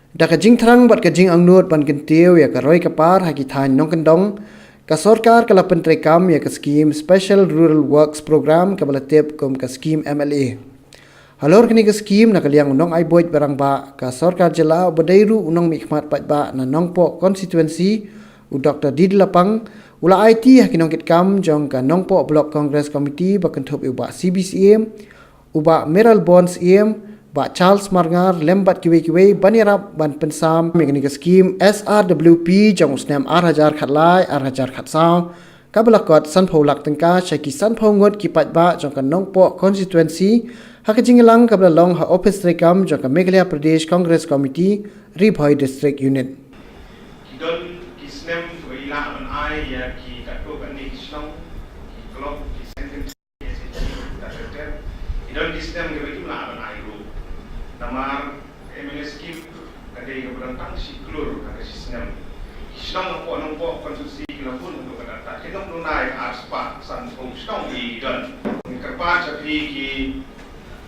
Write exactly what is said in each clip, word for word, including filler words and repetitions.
Da ka jingthrang bad ka jingangnud ban kyntiew ïa ka roi ka par ha ki thaiñ nongkyndong, ka sorkar ka la pyntreikam ïa ka skim Special Rural Works Programme kaba la tip kum ka skim M L A. Halor kane ka skim, na ka liang u nongai buit ba rangbah ka sorkar jylla uba dei ruh u nongmihkhmat paidbah na Nongpoh constituency, u Dr D D Lapang, u la aiti ha ki nongkitkam jong ka Nongpoh Block Congress Committee ba kynthup ïa u Bah C B Syiem, u Bah Mayralborn Syiem, Bah Charles Marngar lem bad kiwei kiwei ban ïarap ban pynsam ïa kane ka skim S R W P jong u snem ar hajar khatlai ar hajar khatsaw, kaba la kot sanphew lak tyngka sha ki sanphew ngut ki paidbah jong ka Nongpoh constituency, ha ka jingïalang kaba la long ha ophis treikam jong ka Meghalaya Pradesh Congress Committee, Ri Bhoi District Unit. Ki don ki snem kiba i lah ban ai ïa ki katto katne ki shnong, ki club, ki sengkentri, ki S H G, ki ta ter ter. Ki don ki snem kiba im lah ban ai ruh. Namar ka M L A scheme ka dei kaba don tang shi klur ha ka shi snem. Ki shnong hapoh Nongpoh constituency ki la bun haduh katta katta. Ki nong Nonai ar spah sanphew shnong ki don. Ngi kyrpad sha phi ki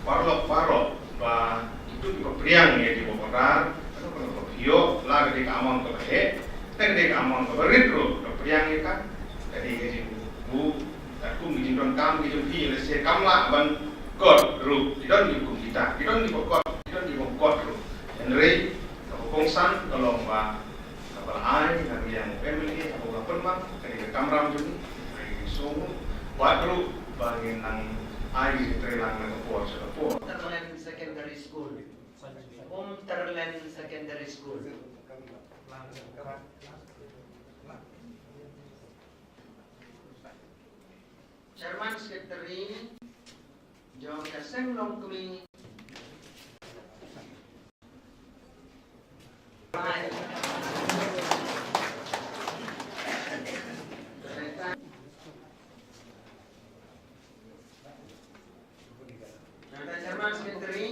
paralok baroh ba kito kiba pdiang ïa ki border, kano kano ba phi ïoh, la ka dei ka amount kaba heh, la ka dei ka amount kaba rit ruh, to pdiang ïa ka. Ka dei ka jingbuh katkum ki jingdonkam ki jong phi, lehse kam lah ban kot ruh, ki don kiba kum kita, ki don kiba kot, ki don kiba kot ruh. Hynrei kaba kongsan ka long ba kaba la ai na ka liang u M L A, kaba la pynbang, ka dei ka kamram jong ngi, ai ka jingsngew, bad ruh ba ngin nang ai ka jingtreilang na ka por sha ka por. Umterlen Secondary School. Umterlen Secondary School. Chairman Secretary jong ka Seng Longkmie. Jong ka Chairman Secretary